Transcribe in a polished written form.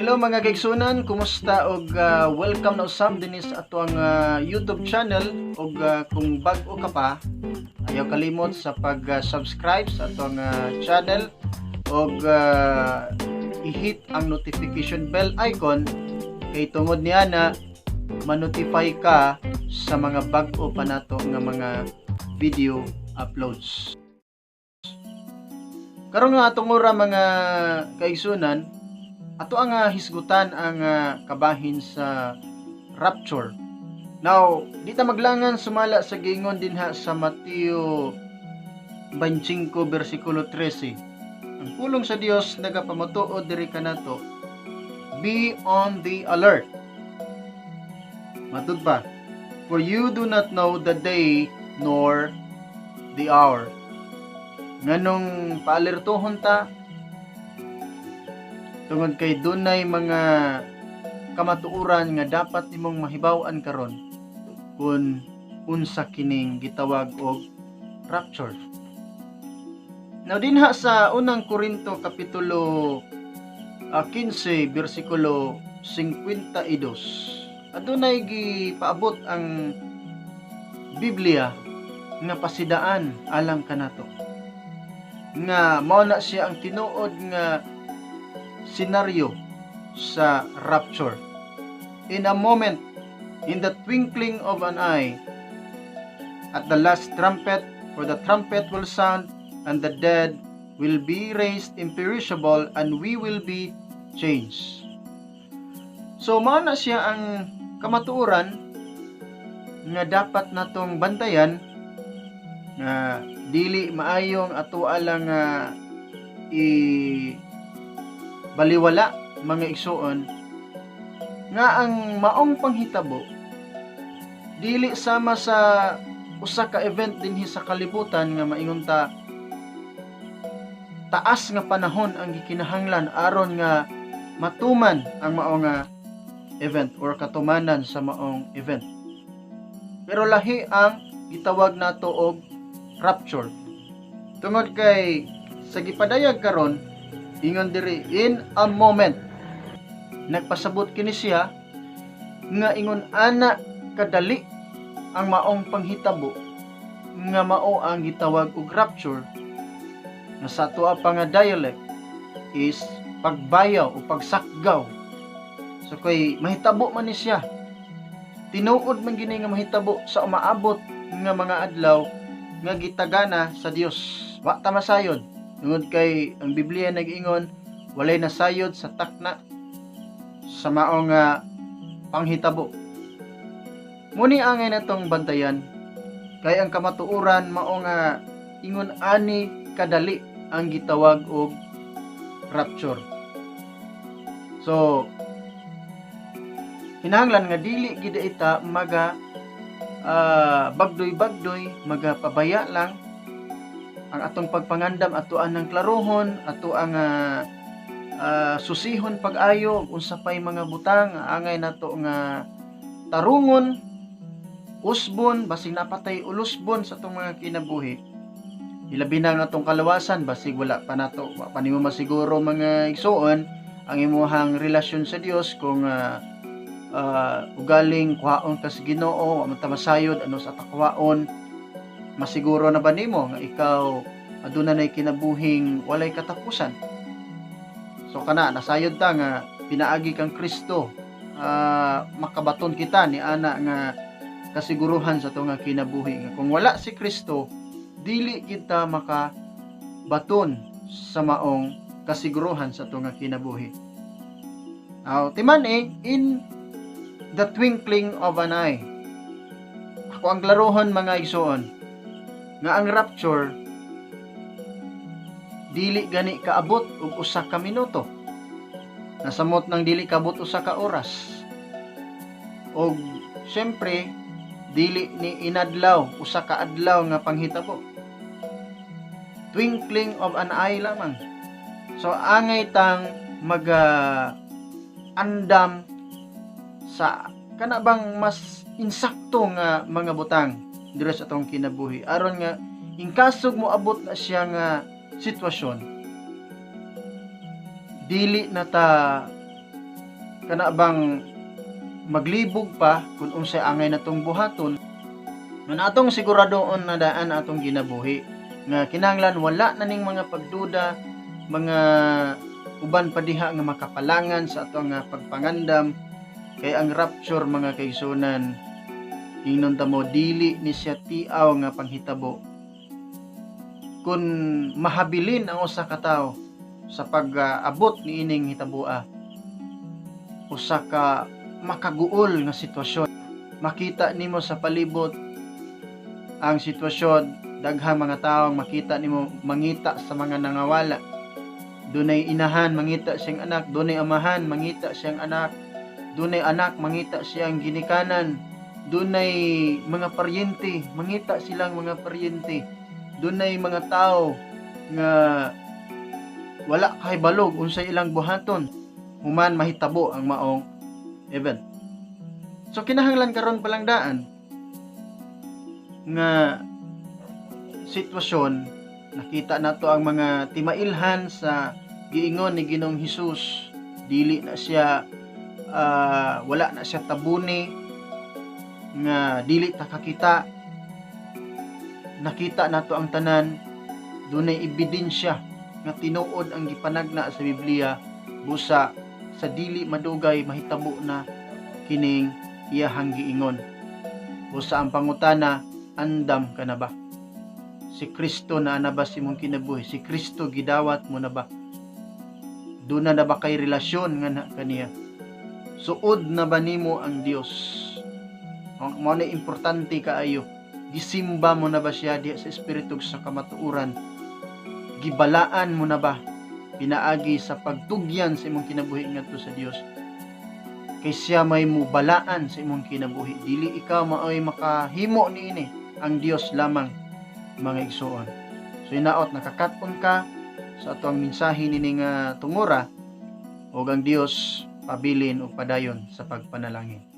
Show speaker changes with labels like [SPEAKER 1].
[SPEAKER 1] Hello, mga kaigsunan, kumusta og welcome na usab dinhi sa atoang YouTube channel. Og kung bag-o ka pa, ayaw kalimot sa pag-subscribe sa atoang channel og i-hit ang notification bell icon kay tungod niya na ma-notify ka sa mga bag-o pa nato nga mga video uploads. Karon nga atong ora, mga kaigsunan, ato ang hisgutan ang kabahin sa rapture. Now, di ta maglangan sumala sa giingon dinha sa Mateo 25 bersikulo 13. Ang pulong sa Dios nagapamatuod diri kanato, "Be on the alert." Matud pa, "For you do not know the day nor the hour." Nganong paalertohon ta? Tungod kay dunay mga kamatuoran nga dapat nimong mahibaw-an karon kung unsa kining gitawag og rapture. Now, dinha sa Unang Korinto kapitulo 15 bersikulo 52, adunay gipaabot ang Biblia nga pasidaan alang kanato nga mao na siya ang tinuod nga senaryo sa rapture. "In a moment, in the twinkling of an eye, at the last trumpet, for the trumpet will sound, and the dead will be raised imperishable, and we will be changed." So, mao na siya ang kamatuoran nga dapat natong bantayan nga dili maayong ato lang nga i baliwala, mga igsuon, nga ang maong panghitabo dili sama sa usa ka event dinhi sa kalibutan nga maingon ta taas nga panahon ang gikinahanglan aron nga matuman ang mao nga event or katumanan sa maong event. Pero lahi ang gitawag nato og rapture. Tungod kay sa gipadayag karon, ingon diri, "In a moment." Nagpasabot kini siya nga ingon ana kadali ang maong panghitabo nga mao ang gitawag og rapture, nga sa atoa pa nga dialect is pagbayaw o pagsakgaw. So kay mahitabo man ni siya, tinuod man gini nga mahitabo sa umaabot nga mga adlaw nga gitagana sa Dios. Wa ta masayod tungod kay ang Biblia nag-ingon walay nasayod sa takna sa mao nga panghitabo. Muni angay natong bantayan kay ang kamatuoran mao nga ingon ani kadali ang gitawag og rapture. So kinahanglan nga dili gid ita maga bagdoy-bagdoy, magapabaya lang ang atong pagpangandam. Ato ang klarohon, ato ang susihon pag-ayo unsa pay mga butang angay nato nga tarungon, usbon, basig napatay ulusbon sa atong mga kinabuhi, ilabi na ang atong kalawasan. Basig wala pa nato, wa pa nimo masiguro, mga igsuon, ang imuhang relasyon sa Dios, kung ugaling kuhaon ka sa Ginoo, wa man ta masayod ano sa takwaon. Masiguro na ba nimo nga ikaw aduna nay kinabuhing walay katapusan? So kana nasayod ta nga pinaagi kang Kristo makabaton kita ni ana nga kasiguruhan sa atong nga kinabuhi, nga kung wala si Kristo, dili kita makabaton sa maong kasiguruhan sa atong nga kinabuhi. Now, timan eh, "in the twinkling of an eye." Ako ang klarohon, mga igsoon, nga ang rapture dili gani kaabot og usa ka minuto. Nasamot nang dili kaabot usa ka oras. Og syempre dili ni inadlaw, usa ka adlaw nga panghitabo. Twinkling of an eye lamang. So angay tang maga andam sa kana bang mas insakto nga mga butang diri sa atong kinabuhi aron nga inkasog mo abot na siya nga sitwasyon, dili na ta Kana bang maglibog pa kung unsay angay natong buhaton nga atong siguradoon na daan atong ginabuhi nga kinahanglan wala na ning mga pagduda, mga uban pa diha nga makapalangan sa atong nga pagpangandam, kay ang rapture, mga kaigsunan, ingnon ta mo, dili ni siya tiaw nga panghitabo. Kung mahabilin ang usa ka tawo sa pag-abot niining hitaboa, usa ka makaguol nga sitwasyon. Makita nimo sa palibot ang sitwasyon, daghang mga tawo makita nimo mangita sa mga nangawala. Dunay inahan mangita siyang anak, dunay amahan mangita siyang anak, dunay anak mangita siyang ginikanan, dunay mga paryente mangita silang mga paryente, dunay mga tao nga wala kahibalo unsay ilang buhaton human mahitabo ang maong event. So kinahanglan karon pa lang daan nga sitwasyon, nakita nato ang mga timailhan sa giingon ni Ginoong Hesus. Dili na siya wala na siya tabuni nga dili ta kakita. Nakita nato ang tanan, dunay ebidensya nga tinuod ang gipanagna sa Biblia, busa sa dili madugay mahitabo na kining iyahang giingon. Busa ang pangutana, andam ka na ba? Si Kristo naa na ba sa imong kinabuhi? Si Kristo gidawat mo na ba? Duna na ba kay relasyon nga na kaniya? Suod na ba nimo ang Dios? Ang mao na importante kaayo. Gisimba mo na ba siya diha sa espiritu ug sa kamatuoran? Gibalaan mo na ba pinaagi sa pagtugyan sa imong kinabuhi ngadto sa Dios? Kay siya may mubalaan sa imong kinabuhi. Dili ikaw maoy makahimo niini, ang Dios lamang, mga igsuon. So hinaot nakakat-on ka sa atong mensahe nini nga tungura ug ang Dios pabilin ug padayon sa pagpanalangin.